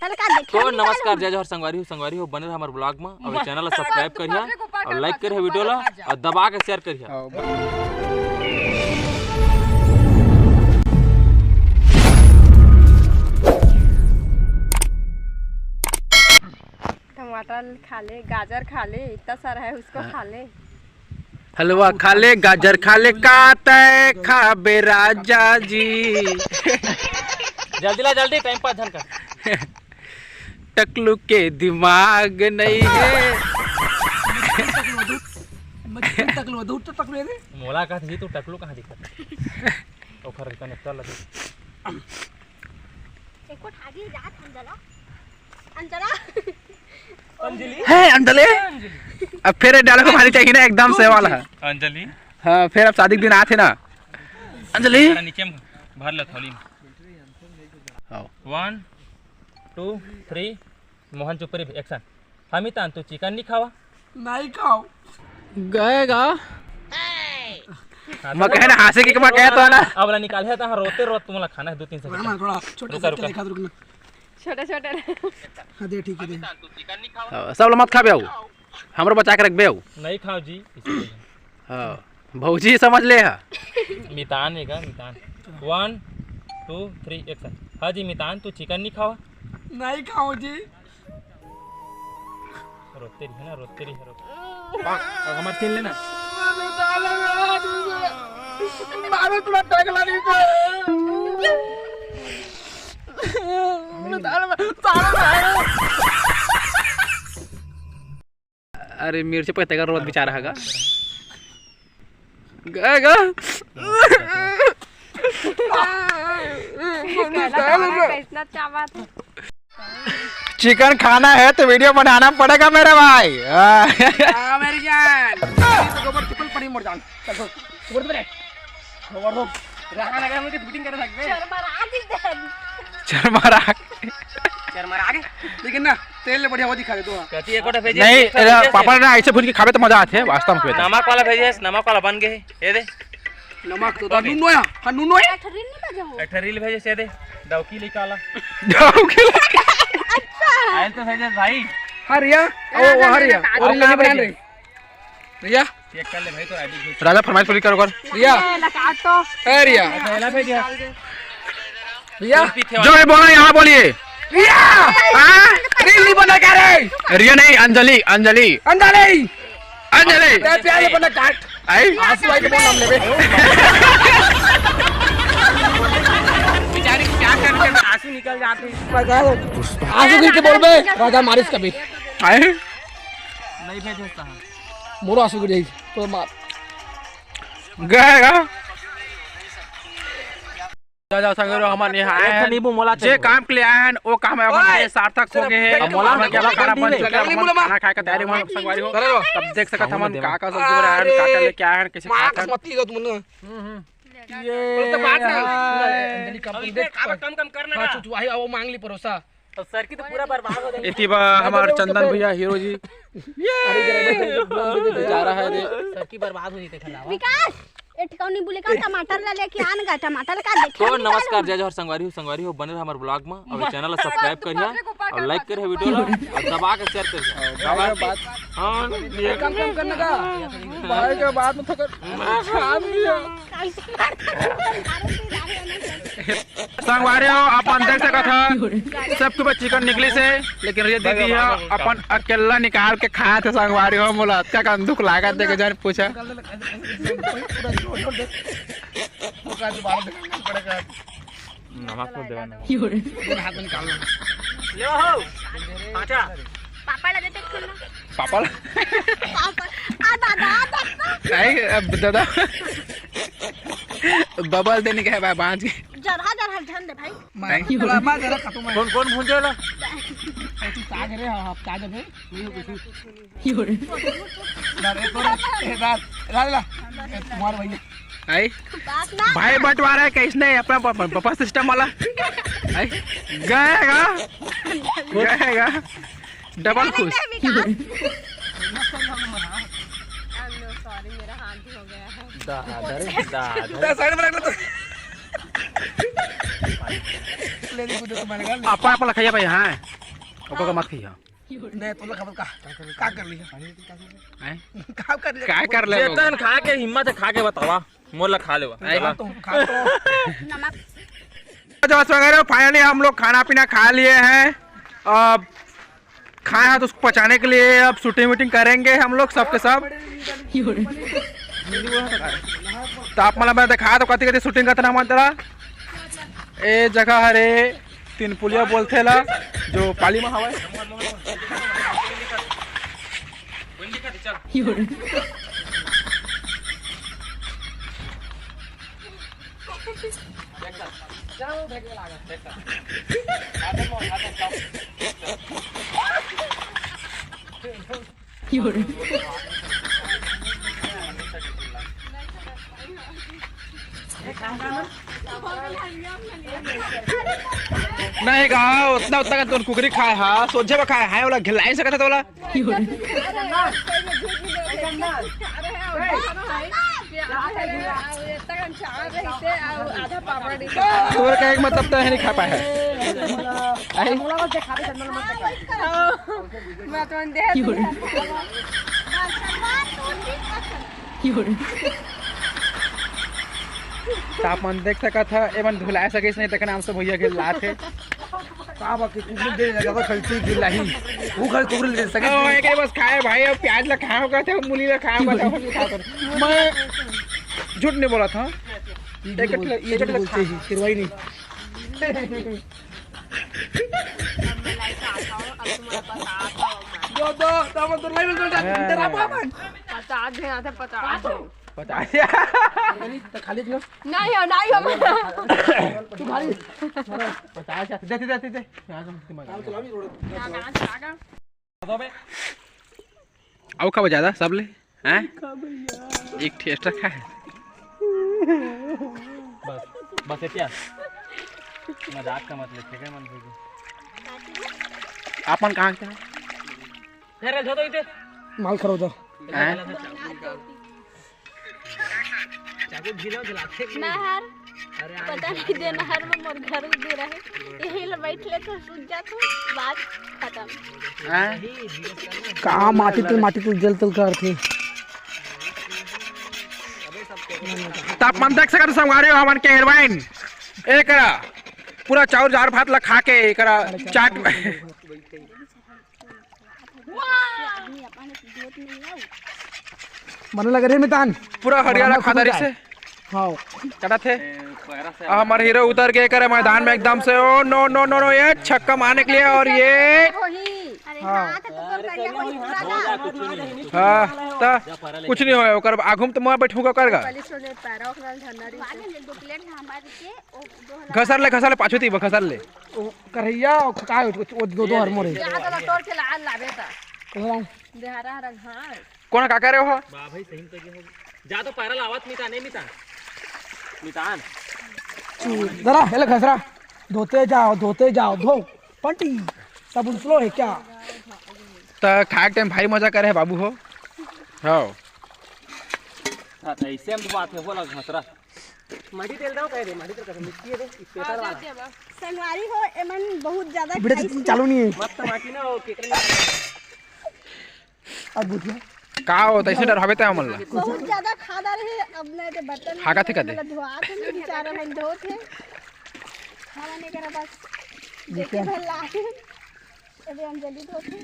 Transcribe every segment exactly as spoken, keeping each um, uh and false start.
तो नमस्कार, जय जोहार संगवारी हो, संगवारी हो, बने रहा हमारे vlog में और channel ला subscribe करिया और like करिया video ला और दबा के share करिया। टमाटर खा ले, गाजर खा ले, इतना सारा है, उसको हाँ। खा ले। हलवा खा ले, गाजर खा ले, का तय खाबे राजा जी। जल्दी ला, जल्दी, time pass झन कर। टकलू के दिमाग नहीं है। टकलू, दूध टकलू है रे। मोला कहत जी, तू टकलू कहाँ दिखत? ओखर connector लगे। एको ठागी जात हम जला। अंजला। अंजलि। है अंजलि। अंजलि। अब फिर डायलॉग हमारी चाहिए ना, एकदम से वाला है। अंजलि। हाँ, फिर अब शादी के दिन आथे ना। अंजलि। जरा नीचे में भर ले थैली में। हाँ। One, two, three, मोहन चुप रही, action। हाँ मितान, तू chicken नहीं खावा? नहीं खाओ। गएगा। हाँ, मैं तो कहे ना, हंसे की कमा कहे तो ना। अब ला निकाल है तो हाँ, रोते रोते तुमला खाना है दो तीन second। रुकना, थोड़ा छोटे रुका, से रुका। दिखा, रुकना। छोटे छोटे। हाँ दे, ठीक है दे। हाँ, सब ला मत खाबे, आऊ हमरो बचा के रखबे, आऊ। नहीं खाओ जी, इसीलिए। हाँ, भौजी समझ ले हा। मितान है का? मितान। One, two, three, action। हाँ जी मितान, तू chicken नहीं खावा? नहीं खाओ जी। रोते रही है ना, रोते रही है, रोते। अब हमारे छीन लेना। मारो थोड़ा टकला नहीं तो। अरे मिर्च पत्ते का रोत बेचारा हैगा। गा, गा। कैसा चावत है? Chicken खाना है तो video बनाना पड़ेगा मेरे भाई। हाँ। हाँ, मेरी जान। तो गोबर चिपल पड़ी मोर जान। चल, तो गोबर पे रह। गोबर हो। रहा लगा, मुझे shooting कर सकते हैं। चरमरा दी दे। चरमरा। चरमरा आगे। लेकिन ना, तेल ले बढ़िया वो दिखा दे दो। कहती है, एक बार भेजिए, नहीं, एक बार एरा, भेजिए। पापड़ ना ऐसे भून के खावे तो मजा आथे, वास्तव में। नमक वाला भेजे, नमक वाला बन गए। ये दे। नमक तो ओके। नुनो या, हाँ, नुनो या। अठरील नहीं बजे हो? अठरील भेजे से दे। डौकी लेके आला। डौकी लेके। अच्छा। आयल तो भेजे भाई। हाँ, रिया। ओ, ओ, हाँ, रिया। और और रिया कहाँ बना भेजे? रही। रिया। चेक कर ले भाई, तो आईडी भेज। राजा फरमाइश पूरी करो कर। रिया। ए, लगा तो। ए, रिया। अच्छा, एला भेजे। रिया। कौन पीछे जो वाला? है बोलो, यहाँ बोलिए। रिया। हाँ? रील नहीं बना क्या रे? रिया नहीं, अंजलि, अंजलि। अंजलि। अंजलि। तेरे प्यार में बना काट। आई? आंसू आई के बोल हम लेबे। बेचारे क्या करते हैं, आंसू निकल जाते हैं। आंसू गिर के बोलबे, राजा मारिस कभी। आई? नहीं भेज सकता है। मोरो आंसू गिर जाई, तो मार। गएगा। जा, जा, संगवारी हो, हमन यहाँ आए एक ठन हन। नींबू मोला जे चाहिए। काम के लिए आए हन, वो काम है, अपन ओए! के सार्थक हो गए हैं। अब मोला, अपन के मोला खाना बन चुके हैं, अपन खाना खाए का तैयारी में संगवारी हो। चलो। तब देख सकत हमन का का सब्जी बनाए हन, का का लेके आए हन, कैसे खात हन। मत लो तुम ना। हम्म, हम्म। ये तो बात ना। अंजलि कम, अंजलि देख। अब कम, कम करना हाँ, का। चुचु, वही, वो मांग ली परोसा। तो सर की तो पूरा बर्बाद हो जाएगी। इति बा हमार चंदन भैया हीरो जी। अरे, जरा बेचारा है रे। सर की बर्बाद हो जाते खाना। विकास, ए ठिकाऊ नींबू लेकर टमाटर ला लेके आन गा, टमाटर का देखे तो नहीं नमस्कार, निकालू। जय जोहार संगवारी हो, संगवारी हो, बने रहा हमारे vlog में और channel ला subscribe करिया और like करिया video ला और दबा के share करिया। और दबा के बात हाँ, ये कम, कम करने का। भाई का बात में थोड़ा छान लिया। संगवारी हो, अपन देख सकत ह, सबके ऊपर chicken निकली से, लेकिन ये दीदी ह अपन अकेला निकाल के खाए थे संगवारी हो। मोला अतका कन दुख लागत देख जान पूछा। नमक को देवे ना। हाथ में निकाल लो। ले हो। अच्छा। पापड़ लगे थे खुलना। पापड़। पापड़। आ दादा, आ दादा। नहीं, अब दादा। बबल देने के है भाई, बांझ के। जरहा, जरहा झन दे भाई। मैं, नहीं। मैं, मैं जरा खत्म है। कौन, कौन भूंजेला? ए, तू ताज रे, हाँ, आप ताज है। नहीं हो कुछ। ना रे, तो रे, ए, ना, ना, ना, ए, तुम्हारे भैया। आई? बात ना। भाई बंटवारा है, कैसने अपना प-, प-, बफर system वाला। आई? गएगा। गएगा। डबल खुश। I'm no sorry, मेरा हाथ भी हो गया है। दादर, दादर। साइड में रख लो तो। ले दे, कुछ तो मैंने कहा। अपन, अपन ला खइया भाई, हाँ। ओकर का मत खइया। नहीं, तो लोग खबर का, का कर लिया? हैं? का कर लिया? का कर ले? जेतन खा के हिम्मत है, खा के बतावा, मोर ला खा लेवा। हैं? चला। तो खा तो। नमक। तो दोस्त वगैरह, finally हम लोग खाना पीना खा लिए हैं। अब खाए हैं तो उसको पचाने के लिए अब shooting वूटिंग करेंगे हम लोग सबके सब। तो आप मतलब मैं दिखा तो कथी कथी shooting करते ना हमारे तरह। ए जगह हरे तीन पुलिया बोलथे ला, जो पाली में हवय। नहीं गा, उतना, उतना का तो कुकरी खाए हा, सोझे में खाए हा, ओला घिलाई सकत है तो ओला। तोर का एक मतलब तो है नहीं खा पाए है। आई? तो आप मन देख सकत ह, एमन धुलाए सकिस नहीं, तेकर नाम से भैया के लात हे। का बाकी कुकुर दे लगा तो खलती गिल्ला ही। वो खल कुकुर दे सके। ओ, एक बस खाए भाई, अब प्याज ला खाए होगा थे, मूली ला खाए होगा थे, हम नहीं खाते। मैं झूठ नहीं बोला था। ये एक झूठ बोल-, कटले-, ये एक झूठ कटले बोलते खा। ही, फिर वही नहीं। दो, दो, दो, दो, लाइव में चल जा, हाँ। तेरा बाप है। पचास है, यहाँ से पचास है। पचास। नहीं, तो खाली दियो। नहीं हो, नहीं हो। तू खाली। पचास है, दे, दे, दे, दे। यहाँ से मत मार। काम चला भी रोड। यहाँ कहाँ से आ गया? अउ का बजा दा सब ले? हैं? एक ठे extra खा है। बस, बस इतना। मजाक का मतलब, ठीक है, मन से। आप मन कहाँ के हैं? अरे, धो दो इते। माल खरो दो। हैं? चाकू ढीला दिलाते कि नहीं? नहर, अरे, पता नहीं दे, नहर में मोर घर दूर है, यही ले बैठ ले तो सूझ जा तू, बात खत्म। हैं? का माटी तल, माटी तल जल तल करथे। त आप मन देख सकत हो संगवारी हो, हमन के हीरोइन एकरा पूरा चाउर दार भात ला खा के एकरा चाट बने लगे रे मितान। पूरा हरियाणा बने खादा रही से। हाँ। कटा थे। आ, हमर हीरो उतर के करे मैदान में एकदम से। ओ no no no no, ये छक्का मारने के लिए और ये। अरे हाँ। हाँ, त कुछ नहीं होय, ओकर आगू में तो मैं बैठूंगा कर गा। घसर ले, घसर ले, पाछू ती, घसर ले। ओ, करैया, ओ, का, ओ, ओ, दो, दो हर मोरे। यहाँ तो तोड़ के ला, ला बेटा। कौन? दे हरा, हरा घास। कौन का करे हो? वाह भाई, सही में तो ये हो। जा तो पैरा लावत मितान, ए मितान। मितान। चू, जरा, हेले घसरा। धोते जाओ, धोते जाओ, धो। पंटी, साबुन slow है क्या? त खाए के टाइम भाई मजा करे है बाबू हो। हाँ। हाँ, ऐसे हम बात है, बोला घसरा। माटी तेल दो, कह दे, माटी तेल कसम, मिट्टी है रे, special वाला। संगवारी हो, एमन बहुत ज्यादा बेटा, खाई। चालू नहीं है। मत माटी ना हो, केकरे में। अब बुझिया। का हो, तैसे डर हवे ते हमन ला। बहुत ज्यादा खादा रहे, अब नहीं तो बर्तन हाका थे का दे? मतलब धोआ थे, नहीं बेचारा मन धो थे। खाना नहीं करा बस। देखे भला। अबे हम जल्दी धोते।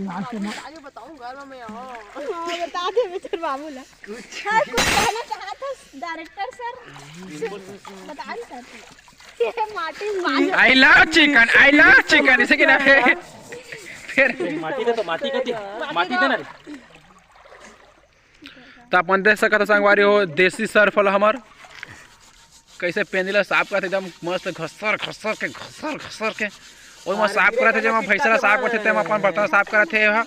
लास्ट में। आगे बताऊं घर में, हाँ। हाँ, बता दे बेचारे बाबू ला। हाँ, कुछ कहना चाहत हो director sir? बता नहीं सकते। ये माटी, माटी। I love chicken, I love chicken, इसे की ना है? फिर माटी दे तो, माटी कती, माटी दे ना रे। त अपन देख सकत हो संगवारी हो, देसी सर्फ वाला हमर कैसे पेंदी ला साफ करथे, एकदम मस्त घसर घसर के, घसर घसर के ओमा साफ करथे, जेमा भैंसा ला साफ करथे, तेमा अपन बर्तन साफ करथे। अरे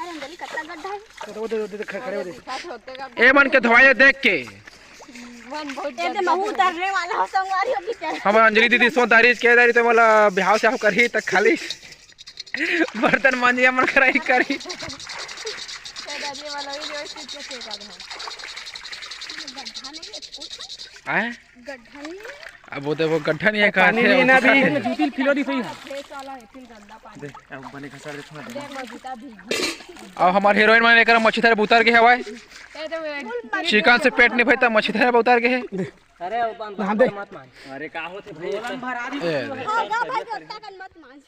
अंजलि, कत्ता गड्ढा है। वो दे, वो दे, खड़े हो दे। ए मन के धोवाई देख के। ये तो महू उतरने वाला हो, संगवारी हो कि क्या? हम अंजलि दीदी सो दारी के दारी तो मोला बिहाव से आप करही त खाली बर्तन मांजिया मन कराई करही। ये वाला वही जो है, इसके पीछे एक आधा है। गड्ढा नहीं है, कुछ आए? गड्ढा नहीं है। अब वो देखो, गड्ढा नहीं है, पानी कहाँ नहीं है ना थे? अभी। जूती फिलो नहीं सही है। फेस वाला है, फिर गंदा पानी। अब बने घसर दे थोड़ा। देख, मजीदा भीगी। अब हमारे हीरोइन मन एकर मच्छी धरे उतार के हवाए। ये तो मैं चिकन से पेट नहीं भरता, मच्छी धरे उतार के है। अरे वो बांध नहा दे। मत मार। अरे का होते भाई? ए, हाँ, जा भाई, जोता कन मत मांझ।